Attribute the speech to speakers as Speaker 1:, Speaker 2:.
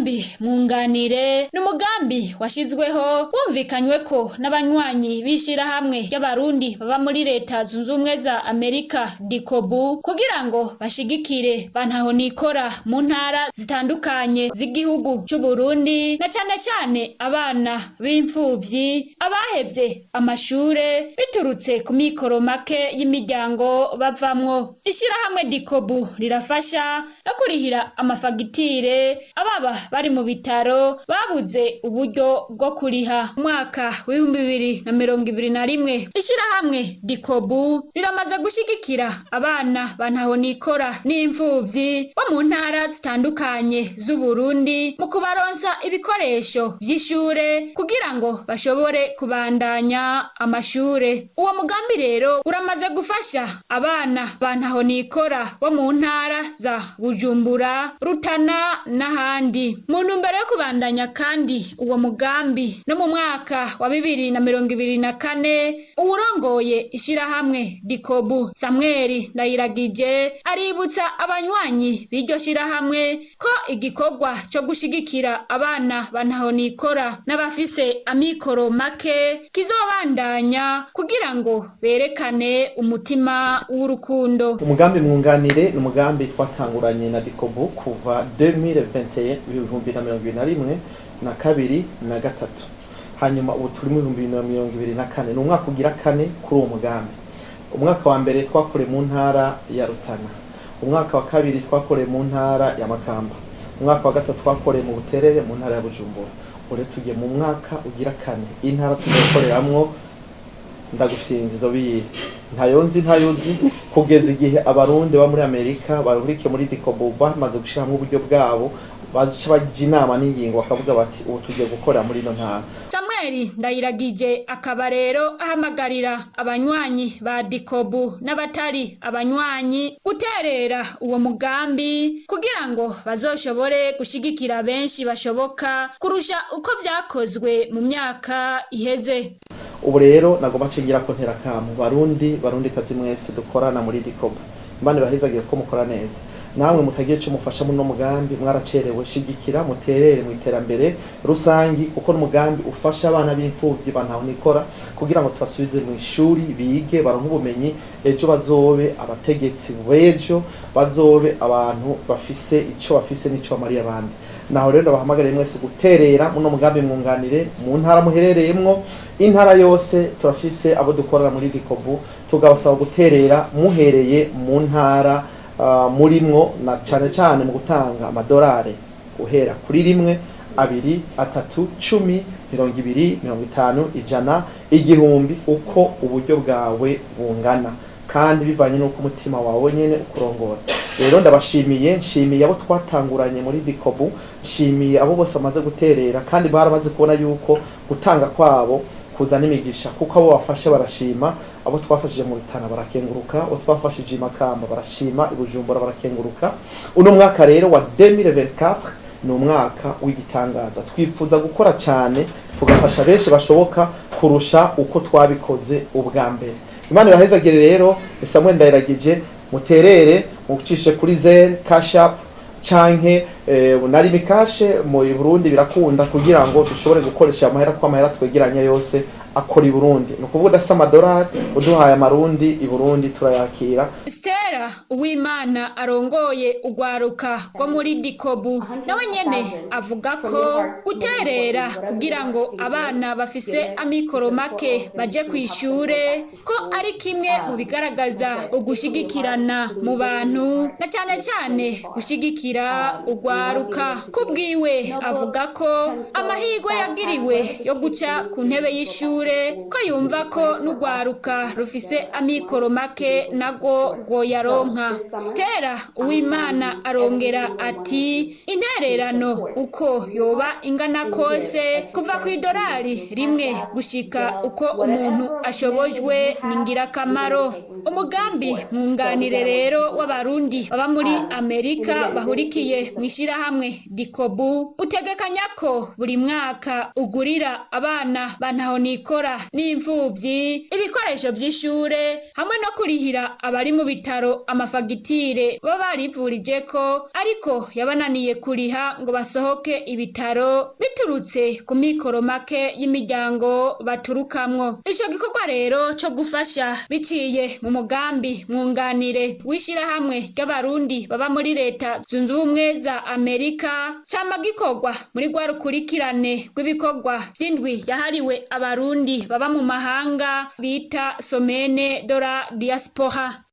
Speaker 1: Umugambi Mwunganire ni umugambi washizweho wumvikanywe ko n'abanywanyi b'ishirahamwe ry'Abarundi baba muri Leta Zunze Ubumwe za Amerika, DICOBU, kugira ngo bashigikire bantahonikora mu ntara zitandukanye z'igihugu c'Uburundi, na cane cane abana b'imfuvyi, abahevye amashure biturutse ku mikoro make y'imiryango bavamwo. Ishirahamwe DICOBU rirafasha no kurihira amafagitire ababa bari mu bitaro babuze uburyo bwo kuriha. Umwaka w'2021, ishirahamwe DICOBU riramaze gushigikira abana bantahonikora n'imfuvyi bo mu ntara zitandukanye z'Uburundi mu kubaronsa ibikoresho vy'ishure kugira ngo bashobore kubandanya amashure. Uwo mugambi rero uramaze gufasha abana bantahonikora bo mu ntara za Bujumbura, Rutana n'ahandi. Mu ntumbero yo kubandanya kandi uwo mugambi no mu mwaka wa 2024, uwurongoye ishirahamwe DICOBU, Samweli Ndayiragije, aributsa abanywanyi b'iryo shirahamwe ko igikorwa co gushigikira abana bantahonikora n'abafise amikoro make kizobandanya kugira ngo berekane umutima w'urukundo.
Speaker 2: Umugambi Mwunganire ni umugambi twatanguranye na DICOBU kuva 2021, 2021 na kabiri na gatatu, hanyuma ubu turi mu 2024. Ni umwaka ugira kane kuri uwo mugambi. Umwaka wa mbere twakoreye mu ntara ya Rutana, umwaka wa kabiri twakoreye mu ntara ya Makamba, umwaka wa gatatu twakoreye mu Buterere mu ntara ya Bujumbura. Ubu rero tugiye mu mwaka ugira kane. Intara tuzokoreramwo ndagufyinza izo biyihe ntayonzi ntayuzi, kugeza igihe Abarundi ba muri Amerika bahurikiye muri DICOBU bamaze gushiramwo uburyo bwabo, bazica baja inama n'ingingo, bakavuga bati: "Ubu tugiye gukora muri ino ntara."
Speaker 1: Samuel Ndayiragije akaba rero ahamagarira abanywanyi ba DICOBU n'abatari abanywanyi guterera uwo mugambi kugira ngo bazoshobore gushigikira benshi bashoboka kurusha uko vyakozwe mu myaka iheze.
Speaker 2: Ubu rero nagomba nshingira ko ntera kamo Barundi, Barundi kazi mwese dukorana muri DICOBU. Imana ibahezagiye ko mukora neza. Namwe mutagira ico mufasha muri uno mugambi, mwaracerewe. Shigikira, muterere mu iterambere rusangi, kuko n'umugambi ufasha abana b'imfuvyi bantaho nikora kugira ngo tubasubize mu ishuri, bige, baronke ubumenyi, ejo bazobe abategetsi b'ejo, bazobe abantu bafise ico bafise n'ico bamariye abandi. Naho rero ndabahamagariye mwese guterera muno mugambi Mwunganire mu ntara muherereyemwo. Intara yose turafise abo dukorera muri DICOBU, tugabasaba guterera muhereye mu ntara murimwo, na cane cane mu gutanga amadolari guhera kuri 1, 2, 3, 10, 20, 50, 100, 1000, uko uburyo bwawe bungana kandi bivanye n'uko umutima wawe nyene ukurongora. Rero ndabashimiye, nshimiye abo twatanguranye muri DICOBU, nshimiye abo bose bamaze guterera, kandi baramaze kubona yuko gutanga kwabo kuzana imigisha, kuko abo bafashe barashima. Abo twafashije mu Rutana barakenguruka, abo twafashije i Makamba barashima, i Bujumbura barakenguruka. Uno mwaka rero wa 2024 ni umwaka w'igitangaza. Twifuza gukora cyane, tugafasha benshi bashoboka kurusha uko twabikoze ubwa mbere. Imana ibahezagire. Rero Samuel Ndayiragije, muterere mucishe kuri Zelle, Cash App canke na Lumicash mu Burundi birakunda, kugira ngo dushobore gukoresha amahera, ko amahera twegeranya yose akora i Burundi. Ni ukuvuga udafise amadolari, uduhaye amarundi i Burundi turayakira.
Speaker 1: Stella Uwimana arongoye urwaruka rwo muri DICOBU nawe nyene avuga ko guterera kugira ngo abana bafise amikoro make baje kw'ishure ko ari kimwe mu bigaragaza ugushigikirana mu bantu, na cane cane gushigikira urwaruka. Kubwiwe avuga ko amahirwe yagiriwe yo guca ku ntebe y'ishure, ko yumva ko n'urwaruka rufise amikoro make narwo rwoyaronka. Stella Uwimana arongera ati: "Intererano uko yoba ingana kose, kuva ku idolari 1 gushika uko umuntu ashobojwe, ni ngirakamaro." Umugambi Mwunganire rero w'Abarundi baba muri Amerika bahurikiye mu Ishirahamwe Dikobu utegekanya ko buri mwaka ugurira abana ba ntahonikora n'imfuvyi ibikoresho vy'ishure hamwe no kurihira abari mu bitaro amafagitire baba barivurijeko ariko yabananiye kuriha ngo basohoke ibitaro biturutse ku mikoro make y'imiryango baturukamwo. Ico gikorwa rero co gufasha biciye mu mugambi mwunganire w'ishirahamwe ry'Abarundi baba muri Leta Zunze Ubumwe za Amerika cama gikorwa muri rwa rukurikirane rw'ibikorwa vy'indwi yahariwe Abarundi baba mu mahanga bita Semaine de la Diaspora.